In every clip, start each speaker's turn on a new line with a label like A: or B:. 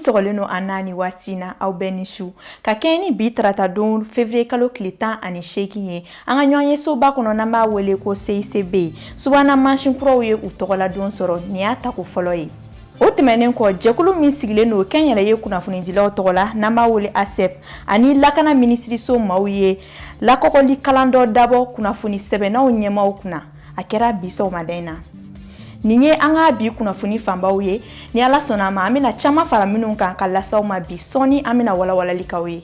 A: sɔgɔlen don an na nin waati na, aw bɛɛ ni su. Ka kɛɲɛ ni bi tarata don février kalo tile 18 ye, an ka ɲɔgɔn ye soba kɔnɔ n'an b'a wele ko CICB, subahana mansin kuraw ye u tɔgɔladon sɔrɔ. Nin y'a tako fɔlɔ ye. O tɛmɛnen kɔ, jɛkulu min sigilen don kɛnyɛrɛye kunnafonidilaw tɔgɔ la n'an b'a wele ASEP ani lakana minisiriso maaw ye lakɔgɔli kalan dɔ dabɔ kunnafoni sɛbɛnnaw ɲɛmaaw kunna. A kɛra bi sɔgɔmada in na. Nin ye an ka bi kunnafoni fanbaw ye. Ni Ala sɔnna a ma, an bɛna caman fara minnu kan ka lase aw ma bi sɔɔni. An bɛna walawalali k'aw ye.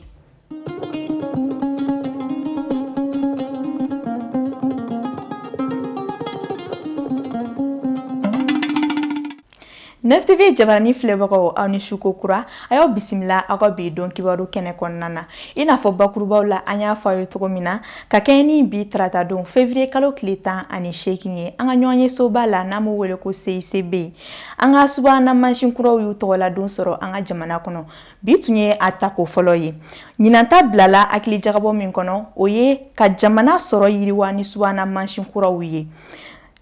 A: Neuf TV jabarani filɛbagaw, aw ni su ko kura. A y'aw bisimila aw ka bi don kibaru kɛnɛ kɔnɔna na. I n'a fɔ bakurubaw la an y'a fɔ aw ye cogo min na, ka kɛɲɛ ni bi tarata don février kalo tile 18 ye, an ka ɲɔgɔn ye soba la n'an b'o wele ko CICB, an ka subahana mansin kuraw y'u tɔgɔladon sɔrɔ an ka jamana kɔnɔ. Bi tun ye a tako fɔlɔ ye. Ɲinan ta bilala hakili jagabɔ min kɔnɔ, o ye ka jamana sɔrɔ yiriwa ni subahana mansin kuraw ye.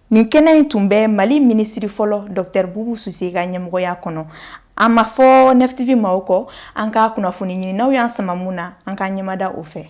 A: Nin kɛnɛ in tun bɛ Mali minisiri fɔlɔ Dr Bubu Sise ka ɲɛmɔgɔya kɔnɔ. An ma fɔ Neuf TV maaw kɔ, an ka kunnafoni ɲininaw y'an sama mun na, an ka ɲɛmada o fɛ.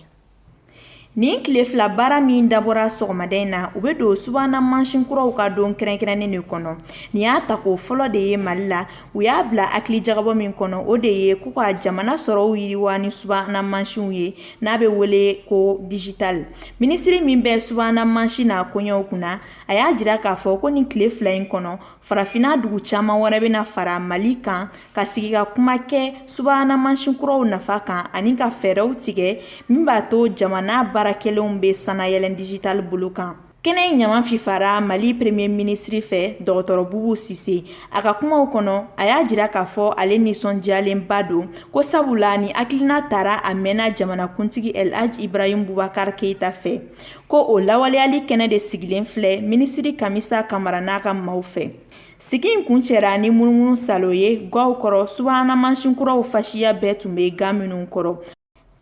A: Nin tile fila baara min dabɔra sɔgɔmada in na, u bɛ don subahana mansin kuraw ka don kɛrɛnkɛrɛnnen de kɔnɔ. Nin y'a tako fɔlɔ de ye Mali la. U y'a bila hakili jagabɔ min kɔnɔ, o de ye k'u ka jamana sɔrɔw yiriwa ni subahana mansinw ye n'a bɛ wele ko digital. Minisiri min bɛ subahana mansin n'a koɲɛw kunna, a y'a jira k'a fɔ ko nin tile fila in kɔnɔ, farafinna dugu caman wɛrɛ bɛna fara Mali kan ka sigi ka kuma kɛ subahana mansin kuraw nafa kan ani ka fɛɛrɛw tigɛ min b'a to jamana baarakɛlenw bɛ sannayɛlɛn digital bolo kan. Kɛnɛ in ɲama fifara Mali premier ministre fɛ, dɔgɔtɔrɔ Bubu Sise. A ka kumaw kɔnɔ, a y'a jira k'a fɔ ale nisɔndiyalenba don ko sabula ni hakilina tara a mɛnna jamanakuntigi El Hadj Ibrahim Boubacar Keïta fɛ, ko o lawaleyali kɛnɛ de sigilen filɛ minisiri Kamisa Kamara n'a ka maaw fɛ. Sigi in kuncɛra ni munumunu salo ye gaw kɔrɔ, subahana mansin kuraw fasiya bɛɛ tun bɛ ga minnu kɔrɔ.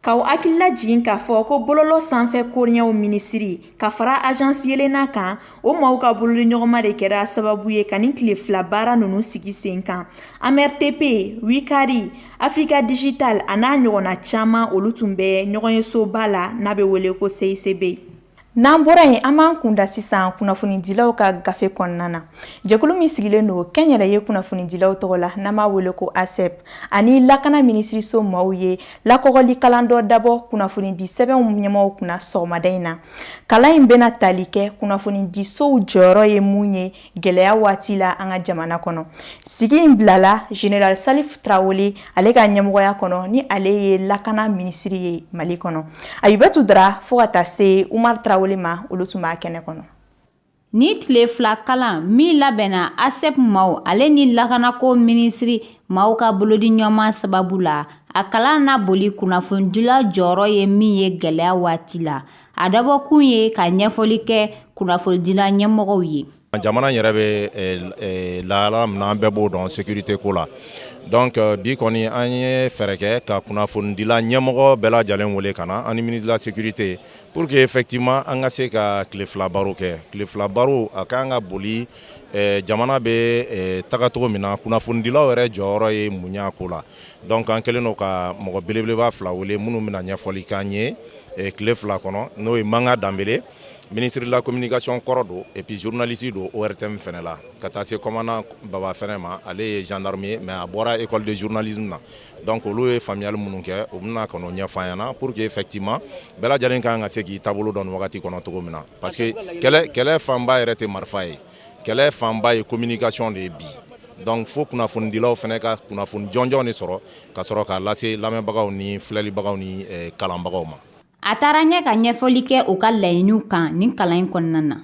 A: K'aw hakilila jigin k'a fɔ ko bɔlɔlɔ sanfɛ koɲɛw minisiri ka fara agence Yelena kan, o maaw ka bolodiɲɔgɔnma de kɛra sababu ye ka nin tile fila baara ninnu sigi sen kan. AMRTP, Wikari, Africa Digital a n'a ɲɔgɔnna caman, olu tun bɛ ɲɔgɔnyesoba la n'a bɛ wele ko CICB. N'an bɔra yen, an b'an kunda sisan kunnafonidilaw ka gafe kɔnɔna na. Jɛkulu min sigilen don kɛnyɛrɛye kunnafonidilaw tɔgɔ la n'an b'a wele ko ASEP ani lakana minisiriso maaw ye lakɔgɔli kalan dɔ dabɔ kunnafonidi sɛbɛnw ɲɛmaaw kunna sɔgɔmada in na. Kalan in bɛna tali kɛ kunnafonidisow jɔyɔrɔ ye mun ye gɛlɛya waati la an ka jamana kɔnɔ. Sigi in bilala général Salif Tarawele ale ka ɲɛmɔgɔya kɔnɔ, ni ale ye lakana minisiri ye Mali kɔnɔ. Ayibatu Dara fo ka taa se Umar Tarawele ma, olu tun b'a kɛnɛ kɔnɔ.
B: Ni tile fila kalan min labɛnna ASEP maaw ale ni lakanako minisiri maaw ka bolodiɲɔgɔnma sababu la, a kalan na boli kunnafonidila jɔyɔrɔ ye min ye gɛlɛya waati la. A dabɔkun ye ka ɲɛfɔli kɛ kunnafonidila ɲɛmɔgɔw ye.
C: Jamana yɛrɛ bɛ lahala min na, an bɛɛ b'o dɔn sécurité ko la. Donc bi kɔni, an ye fɛɛrɛ kɛ ka kunnafonidila ɲɛmɔgɔ bɛɛ lajɛlen wele ka na ani ministre de la sécurité pour que effectivement an ka se ka tile fila baro kɛ. Tile fila baro, a ka kan ka boli jamana bɛ taga cogo min na, kunnafonidilaw yɛrɛ jɔyɔrɔ ye mun ye a ko la. Donc an kɛlen don ka mɔgɔ belebeleba fila wele minnu bɛna ɲɛfɔli k'an ye tile fila kɔnɔ, n'o ye Manga Danbele, ministre de la communication kɔrɔ don et puis journaliste don ORTM fɛnɛ la, ka taa se commandant Baba fɛnɛ ma, ale ye gendarme ye mais a bɔra école de journalisme na. Donc olu ye faamuyali minnu kɛ, u bɛna ka n'o ɲɛfɔ an ɲɛna pour que effectivement bɛɛ lajɛlen ka kan ka se k'i taabolo dɔn nin wagati kɔnɔ cogo min na, parce que kɛlɛ fanba yɛrɛ tɛ marifa ye, kɛlɛ fanba ye communication de ye bi. Donc fo kunnafonidilaw fɛnɛ ka kunnafoni jɔnjɔn de sɔrɔ ka sɔrɔ k'a lase lamɛnbagaw ni filɛlibagaw ni kalanbagaw ma.
B: A taara ɲɛ ka ɲɛfɔli kɛ u ka laɲiniw kan nin kalan in kɔnɔna na.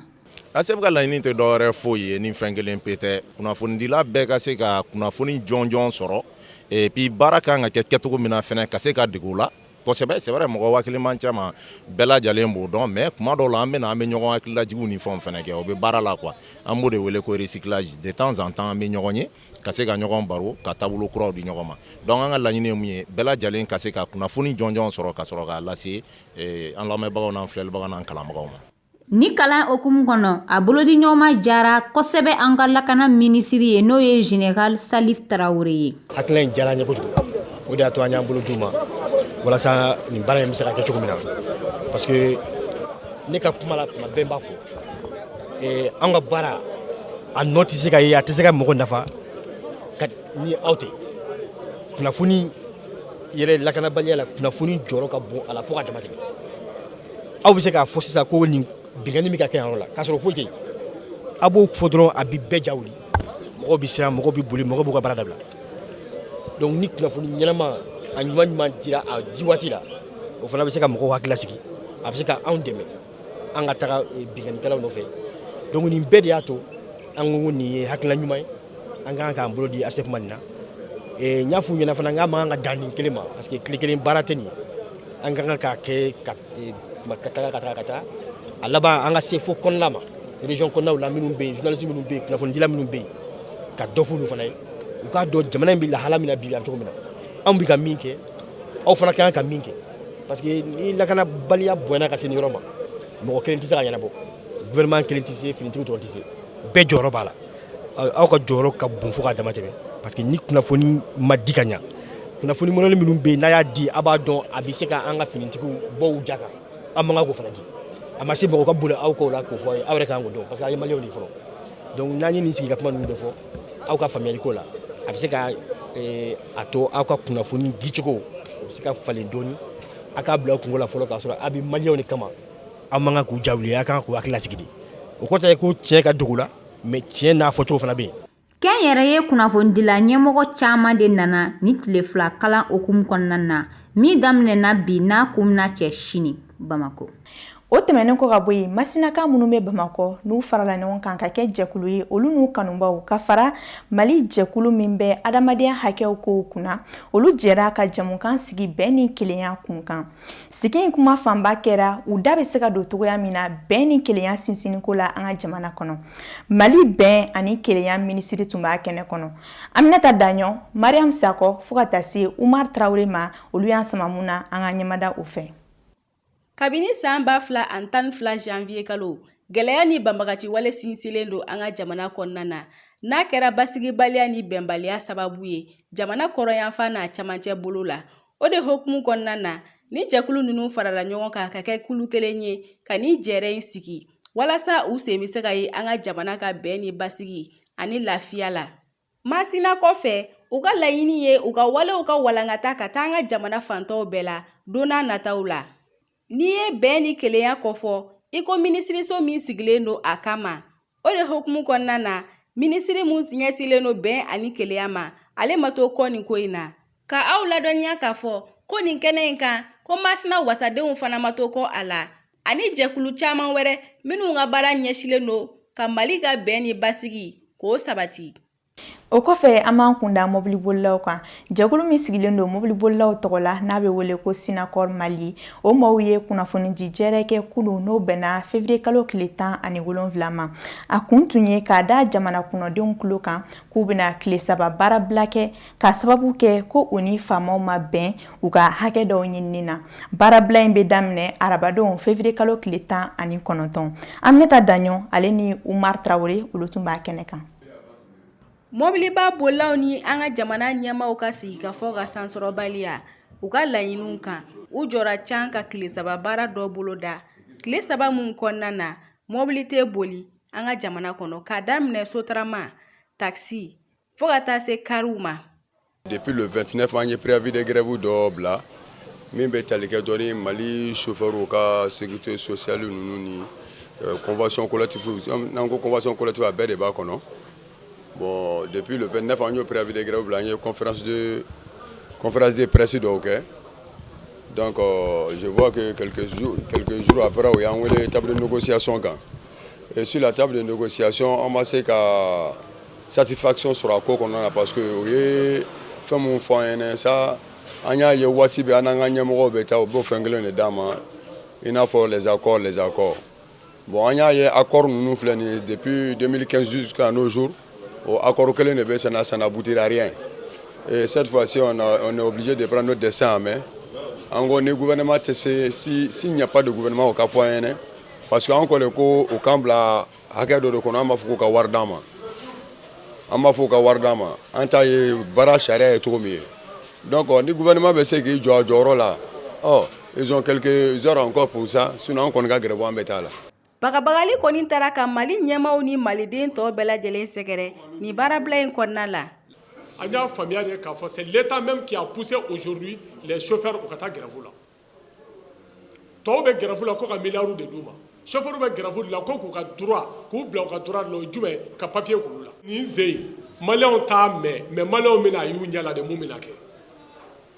C: ASEP ka laɲini tɛ dɔwɛrɛ foyi ye ni fɛn kelen pe tɛ: kunnafonidila bɛɛ ka se ka kunnafoni jɔnjɔn sɔrɔ et puis baara kan ka kɛ kɛcogo min na fɛnɛ, ka se ka dege o la kosɛbɛ. C'est vrai, mɔgɔ 1000 man ca ma, bɛɛ lajɛlen b'o dɔn, mais kuma dɔw la, an bɛ na, an bɛ ɲɔgɔn hakililajigiw ni fɛnw fɛnɛ kɛ, o bɛ baara la quoi. An b'o de wele ko recyclage. De temps en temps, an bɛ ɲɔgɔn ye ka se ka ɲɔgɔn baro, ka taabolo kuraw di ɲɔgɔn ma. Donc an ka laɲini ye mun ye? Bɛɛ lajɛlen ka se ka kunnafoni jɔnjɔn sɔrɔ ka sɔrɔ k'a lase an lamɛnbagaw n'an filɛlibagaw n'an kalanbagaw ma.
B: Ni kalan hukumu kɔnɔ, a bolodiɲɔgɔnma diyara kosɛbɛ an ka lakana minisiri ye, n'o ye Général Salif Tarawele ye.
D: Hakilina in diyara an ye kojugu, o de y'a to an y'an bolo d'u ma walasa nin baara in bɛ se ka kɛ cogo min na, parce que ne ka kuma la, tuma bɛɛ n b'a fɔ, an ka baara a nɔ tɛ se ka ye, a tɛ se ka mɔgɔ nafa ka ni aw tɛ. Kunnafoni yɛrɛ lakanabaliya la, kunnafoni jɔyɔrɔ ka bon a la fo ka dama tɛmɛ. Aw bɛ se k'a fɔ sisan ko nin binkanni bɛ ka kɛ yan yɔrɔ la, k'a sɔrɔ foyi tɛ yen. A b'o fɔ dɔrɔn, a bɛ bɛɛ ja wuli, mɔgɔw bɛ siran, mɔgɔw bɛ boli, mɔgɔw b'u ka baara dabila. Donc ni kunnafoni ɲɛnama, a ɲuman ɲuman dira a di waati la, o fana bɛ se ka mɔgɔw hakili lasigi, a bɛ se ka anw dɛmɛ an ka taga binkannikɛlaw nɔfɛ. Donc nin bɛɛ de y'a to an ko nin ye hakilina ɲuman ye, an ka kan k'an bolo di ASEP ma nin na. N y'a f'u ɲɛna fana, n k'a man kan ka dan nin kelen ma, parce que tile kelen baara tɛ nin ye. An ka kan k'a kɛ ka taga, ka taga, ka taga, a laban an ka se fo kɔnɔna ma, région kɔnɔnaw la, minnu bɛ yen, journaliste minnu bɛ yen, kunnafonidila minnu bɛ yen, ka dɔ f'olu fana ye, u k'a dɔn jamana in bɛ lahala min na bi, a cogo min na anw bɛ ka min kɛ, aw fana ka kan ka min kɛ, parce que ni lakanabaliya bonyana ka se nin yɔrɔ ma, mɔgɔ kelen tɛ se ka ɲɛnabɔ, gouvernement kelen tɛ se, finitigiw dɔrɔn tɛ se, bɛɛ jɔyɔrɔ b'a la. Aw ka jɔyɔrɔ ka bon fo k'a dama tɛmɛ, parce que ni kunnafoni ma di ka ɲa, kunnafoni mɔnɛli minnu bɛ yen, n'a y'a di, a b'a dɔn a bɛ se ka an ka finitigiw bɔ u ja kan, an man kan k'o fana di. A ma se mɔgɔ ka boli aw kɔ la k'o fɔ aw ye, aw yɛrɛ kan k'o dɔn, parce que aw ye maliyɛnw de fɔlɔ. Donc n'an ye nin sigi ka kuma ninnu bɛɛ fɔ aw ka faamuyali ko la, a bɛ se ka a to aw ka kunnafoni dicogo o bɛ se ka falen dɔɔni. A k'a bila aw kungo la fɔlɔ k'a sɔrɔ a bɛ maliyɛnw de kama, aw man kan k'u ja wuli, a kan k'u hakili lasigi de. O kɔrɔ tɛ ko tiɲɛ ka dogo la, mais tiɲɛ n'a fɔcogo fana bɛ yen.
B: Kɛnyɛrɛye kunnafonidila ɲɛmɔgɔ caman de nana ni tile 2 kalan hukumu kɔnɔna na min daminɛna bi, n'a kun bɛna cɛ sini Bamakɔ.
A: O tɛmɛnen kɔ ka bɔ yen, Masinaka minnu bɛ Bamakɔ, n'u farala ɲɔgɔn kan ka kɛ jɛkulu ye, olu n'u kanubaw ka fara Mali jɛkulu min bɛ adamadenya hakɛw kow kunna, olu jɛra ka jɛmukan sigi bɛn ni kelenya kun kan. Sigi in kuma fanba kɛra u da bɛ se ka don cogoya min na bɛn ni kelenya sinsinniko la an ka jamana kɔnɔ. Mali bɛn ani kelenya minisiri tun b'a kɛnɛ kɔnɔ, Aminata Daɲɔ, Mariam Sakɔ, fo ka taa se Umar Tarawele ma, olu y'an sama mun na, an ka ɲɛmada o fɛ.
E: Kabini san 2012 janvier kalo, gɛlɛya ni banbagaci wale sinsinlen don an ka jamana kɔnɔna na, n'a kɛra basigibaliya ni bɛnbaliya sababu ye jamana kɔrɔnyanfan n'a camancɛ bolo la. O de hukumu kɔnɔna na, ni jɛkulu ninnu farala ɲɔgɔn kan ka kɛ kulu kelen ye ka ni jɛrɛ in sigi walasa u sen bɛ se ka ye an ka jamana ka bɛn ni basigi ani lafiya la. Masina kɔfɛ, u ka laɲini ye u ka walew ka walankata ka taa an ka jamana fan tɔw bɛɛ la don n'a nataw la. N'i ye bɛn ni kelenya kofɔ, i ko minisiriso min sigilen don a kama. O de hukumu kɔnɔna na, minisiri min ɲɛsinnen don bɛn ani kelenya ma, ale ma to kɔ nin ko in na. Ka aw ladɔnniya k'a fɔ ko nin kɛnɛ in kan, ko Masina wasadenw fana ma to kɔ a la, ani jɛkulu caman wɛrɛ minnu ka baara ɲɛsinnen don ka Mali ka bɛn ni basigi k'o sabati.
A: O kɔfɛ, an b'an kunda mɔbilibolilaw kan. Jɛkulu min sigilen don mɔbilibolilaw tɔgɔ la, n'a bɛ wele ko Synacor Mali, o maaw ye kunnafonidi jɛrɛ kɛ kunun, n'o bɛnna février kalo tile 17 ma. A kun tun ye k'a da jamana kɔnɔdenw tulo kan k'u bɛna tile 3 baarabila kɛ, k'a sababu kɛ ko u ni faamaw ma bɛn u ka hakɛ dɔw ɲinini na. Baarabila in bɛ daminɛ arabadon février kalo tile 19. Aminata Daɲɔ, ale ni Umar Tarawele, olu tun b'a kɛnɛ kan.
E: Mɔbiliba bolilaw ni an ka jamana ɲɛmaaw ka sigikafɔ ka sansɔrɔbaliya u ka laɲiniw kan, u jɔra can ka tile 3 baara dɔ boloda. Tile 3 min kɔnɔna na, mɔbili tɛ boli an ka jamana kɔnɔ, k'a daminɛ sotarama, takisi, fo ka taa se kariw ma.
F: Depuis le 29, an ye préavis de grève dɔ bila min bɛ tali kɛ dɔɔni Mali chauffeurs ka sécurité sociale ninnu ni convention collective. N'an ko convention collective, a bɛɛ de b'a kɔnɔ. Bon, depuis le 29, an y'o préavis de grève bila, an ye conférence de presse dɔw kɛ. Donc je vois que quelques jours après, u y'an wele table de négociation kan. Et sur la table de négociation, an ma se ka satisfaction sɔrɔ a ko kɔnɔna na, parce que u ye fɛn mun fɔ an ɲɛna sa, an y'a ye waati bɛɛ an n'an ka ɲɛmɔgɔw bɛ taa, u b'o fɛn kelen de d'an ma, i n'a fɔ les accords, les accords. Bon, an y'a ye accord ninnu filɛ nin ye, depuis 2015 jusqu'à nos jours, o accord kelen de bɛ sen, ça n'aboutit à rien. Et cette fois-ci, on est obligé de prendre notre destin en main. An ko ni gouvernement tɛ se, si s'il n'y a pas de gouvernement, o ka fɔ an ɲɛna. Parce que an ko de ko u k'an bila hakɛ dɔ de kɔnɔ. An b'a fɔ k'u ka wari d'an ma, an b'a fɔ ka wari d'an ma. An ta ye baara sariya ye cogo min ye. Donc ni gouvernement bɛ se k'i jɔ a jɔyɔrɔ la, ɔ ils ont quelques heures encore pour ça, sinon an kɔni ka grève, an bɛ taa la.
E: Bagabagali kɔni taara ka Mali ɲɛmaw ni maliden tɔw bɛɛ lajɛlen sɛgɛrɛ nin baarabila in kɔnɔna la.
G: An y'a faamuya de k'a fɔ c'est l'État même qui a poussé aujourd'hui les chauffeurs u ka taa grève la. Tɔw bɛ grève la ko ka miliyariw de d'u ma, chauffeurs bɛ grève de la ko k'u ka droit, k'u bila u ka droit la. O ye jumɛn? Ka papier k'olu la. Nin sen maliyɛnw t'a mɛn, mais maliyɛnw bɛna y'u ɲɛ la de. Mun bɛna kɛ?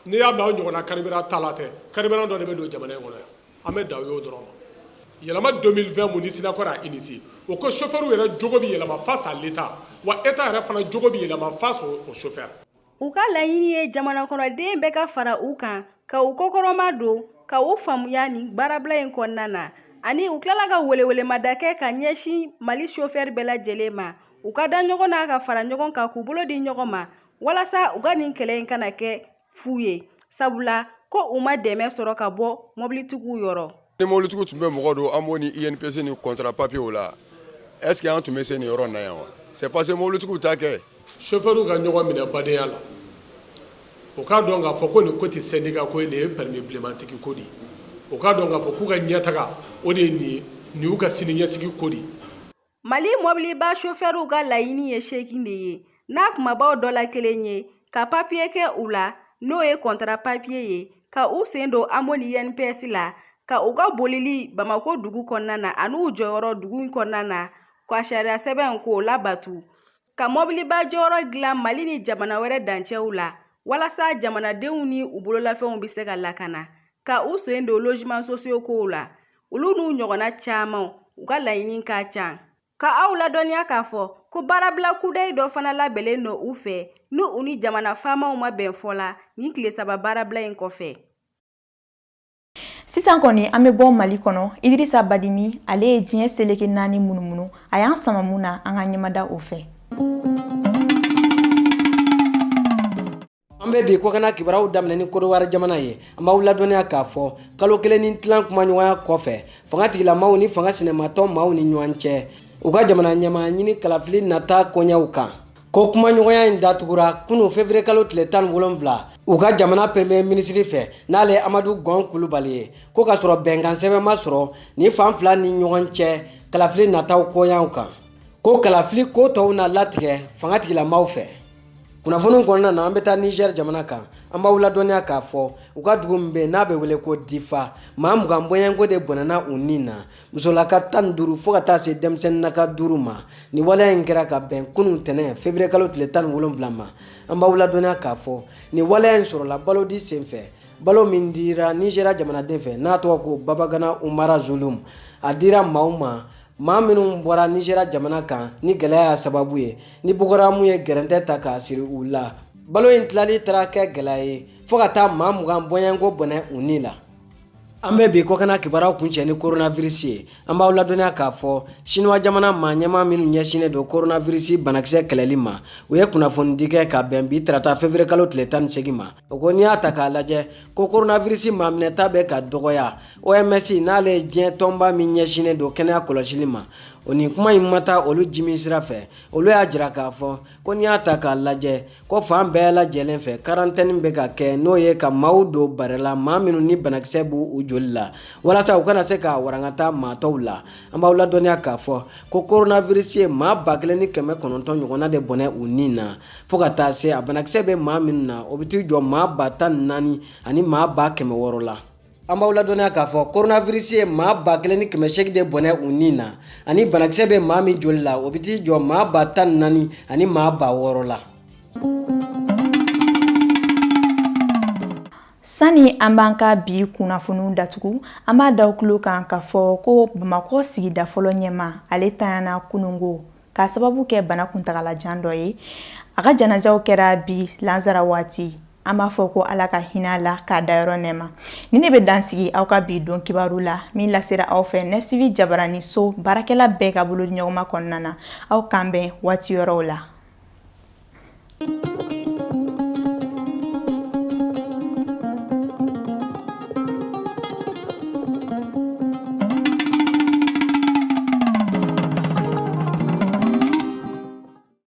G: N'i y'a mɛn aw ɲɔgɔnna carburant ta la tɛ, carburant dɔ de bɛ don jamana in kɔnɔ yan. An bɛ dan o y'o dɔrɔn ma. Yɛlɛma 2020 mun ni Sinakɔ a initié, o ko chauffeur yɛrɛ jogo bɛ yɛlɛma face à l'État, wa État yɛrɛ fana jogo bɛ yɛlɛma face au chauffeur.
E: U ka laɲini ye jamana kɔnɔden bɛɛ ka fara u kan, ka u kɔkɔrɔma don, ka u faamuya nin baarabila in kɔnɔna na. Ani u tilala ka welewelemada kɛ ka ɲɛsin Mali chauffeur bɛɛ lajɛlen ma, u ka da ɲɔgɔn na, ka fara ɲɔgɔn kan, k'u bolo di ɲɔgɔn ma, walasa u ka nin kɛlɛ in kana kɛ fu ye, sabula ko u ma dɛmɛ sɔrɔ ka bɔ mɔbilitigiw yɔrɔ.
F: Ni mobilitigiw tun bɛ mɔgɔ don an b'o ni INPS ni contrat papier la, est ce que an tun bɛ se nin yɔrɔ in na yan wa? C'est parce que mobilitigiw t'a kɛ.
G: Chauffeur ka ɲɔgɔn minɛ badenya la, o k'a dɔn k'a fɔ ko nin ko tɛ syndicat ko ye, nin ye permis bilenmantigi ko de ye. O k'a dɔn k'a fɔ k'u ka ɲɛtaga, o de ye nin ye, nin y'u ka sini ɲɛsigi ko de ye.
E: Mali mɔbiliba sofɛriw ka laɲini ye 8 de ye, n'a kumabaw dɔ la kelen ye ka papiye kɛ u la, n'o ye contrat papiye ye, ka u sen don AMO ni INPS la, ka u ka bolili Bamako dugu kɔnɔna na an'u jɔyɔrɔ dugu kɔnɔna na, ka sariya sɛbɛn k'o labatu, ka mɔbiliba jɔyɔrɔ dilan Mali ni jamana wɛrɛ dancɛw la walasa jamanadenw ni u bololafɛnw bɛ se ka lakana, ka u sen don logement sociaux kow la, olu n'u ɲɔgɔnna caman. U ka laɲini ka ca. Ka aw ladɔnniya k'a fɔ ko baarabila kudayi dɔ fana labɛnnen don u fɛ, ni u ni jamana faamaw ma bɛn fɔ la nin tile 3 baarabila in kɔfɛ.
A: Sisan kɔni, an bɛ bɔ Mali kɔnɔ. Idirisa Badimi, ale ye diɲɛ seleke 4 munumunu. A y'an sama mun na? An ka ɲɛmada o fɛ.
H: An bɛ bi kɔkanna kibaruyaw daminɛ ni Kodowari jamana ye. An b'aw ladɔnniya k'a fɔ kalo 1 ni tilan kumaɲɔgɔnya kɔfɛ fanga tigilamaw ni fanga sinamatɔn maaw ni ɲɔgɔn cɛ u ka jamana ɲɛmaa ɲini kalafili nata koɲɛw kan, ko kumaɲɔgɔnya in datugura kunu février kalo tile 17 u ka jamana premier minisiri fɛ, n'ale Amadu Gɔn Kulubali ye, ko k'a sɔrɔ bɛnkan sɛbɛn ma sɔrɔ ni fan fila ni ɲɔgɔn cɛ kalafili nataw koɲɛw kan, ko kalafili ko tɔw na latigɛ fanga tigilamaw fɛ. Kunnafoniw kɔnɔna na, an bɛ taa Niger jamana kan. An b'aw ladɔnniya k'a fɔ u ka dugu min bɛ yen n'a bɛ wele ko Difa, maa 20 bɔɲɛnko de bɔnɛna u ni na, musolaka 15 fo ka taa se denmisɛnninnaka 5 ma. Nin waleya in kɛra ka bɛn kunun tɛnɛn février kalo tile 17 ma. An b'aw ladɔnniya k'a fɔ nin waleya in sɔrɔla balodi senfɛ, balo min dira Nizeriya jamanaden fɛ n'a tɔgɔ ko Babagana Umara Zulum. A dira maaw ma, maa minnu bɔra Nizeriya jamana kan ni gɛlɛya y'a sababu ye, ni Boko Haram ye gɛrɛntɛ ta k'a siri u la. Balo in tilali taara kɛ gɛlɛya ye fo ka taa maa 20 bɔɲɛnko bɔnɛ u ni la. An bɛ bi kɔkanna kibaruyaw kuncɛ ni coronavirus ye. An b'aw ladɔnniya k'a fɔ Siniwa jamana maa ɲɛmaa minnu ɲɛsinnen don coronavirus banakisɛ kɛlɛli ma, u ye kunnafonidi kɛ ka bɛn bi tarata février kalo tile 18 ma. O ko n'i y'a ta k'a lajɛ ko coronavirus maa minɛta bɛ ka dɔgɔya. OMS, n'ale ye diɲɛ tɔnba min ɲɛsinnen don kɛnɛya kɔlɔsili ma, o nin kuma in ma taa olu jimi sira fɛ. Olu y'a jira k'a fɔ ko n'i y'a ta k'a lajɛ ko fan bɛɛ lajɛlen fɛ quarantaine bɛ ka kɛ, n'o ye ka maaw don barɛ la, maa minnu ni banakisɛ b'u joli la, walasa u kana se ka warankata maa tɔw la. An b'aw ladɔnniya k'a fɔ ko coronavirus ye maa 1900 ɲɔgɔnna de bɔnɛ u ni na, fo ka taa se a banakisɛ bɛ maa minnu na, o bɛ t'i jɔ maa 14,000 ani maa 600 la. An b'aw ladɔnniya k'a fɔ coronavirus ye maa 1800 de bɔnɛ u ni na, ani banakisɛ bɛ maa min joli la, o bɛ t'i jɔ maa 14,000 ani maa 6000 la.
A: Sani an b'an ka bi kunnafoniw datugu, an b'a da tulo kan k'a fɔ ko Bamakɔ sigida fɔlɔ ɲɛmaa, ale tanyana kunungo k'a sababu kɛ bana kuntagalajan dɔ ye. A ka janajaw kɛra bi lansara waati. An b'a fɔ ko Ala ka hinɛ a la k'a dayɔrɔ nɛɛma. Ni ne bɛ dan sigi aw ka bi don kibaru la min lasera aw fɛ Nef TV jabarani so baarakɛla bɛɛ ka bolo ɲɔgɔnma kɔnɔna na. Aw k'an bɛn waati wɛrɛw la.